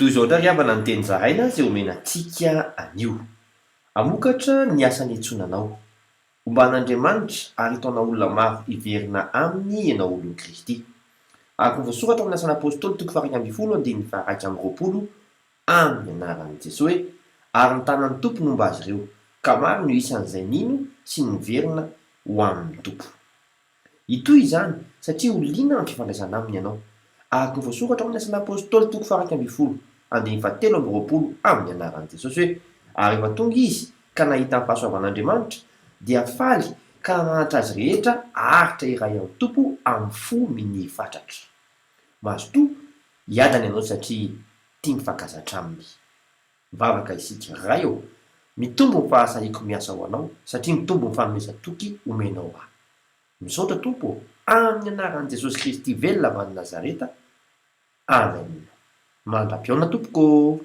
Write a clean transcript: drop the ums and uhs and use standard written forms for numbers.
Toy izao indray ry havana ny teny zaraina izay omena antsika anio. Hamokatra ny asa niantsoana anao. Homban'Andriamanitra ary hitaona olona maro hiverina Aminy ianao olon'i Kristy. Araka ny voasoratra ao amin'ny Asan'ny Apostoly toko faha-11 andininy faha-21 amin'ny anaran'i Jesoa hoe, Ary ny tanan'ny Tompo nomba azy ireo, ka maro no isan'izay nino sy niverina ho amin'ny Tompo. Hitohy izany, satria ho liana amin'ny fifandraisana aminy ianao. Araka ny voasoratra ao amin'ny Asan'ny Apostoly toko faha-11, andininy fahatelo amby roapolo amin'ny anaran'i Jesosy hoe, Ary rehefa tonga izy ka nahita ny fahasoavan'Andriamanitra, dia faly ka nananatra azy rehetra haharitra hiray amin'ny Tompo amin'ny fo minia fatratra. Mazotoa hiadana ianao satria tia mifankazatra aminy. Mivavaka isika. Ray ô, mitombo ny fahasahiako miasa ho Anao, satria mitombo ny fanomezan-toky omenao ahy. Misaotra Tompo ô, amin'ny anaran'i Jesosy Kristy velona avy any Nazareta. Amen. Mandra-pihaona tompoko ô!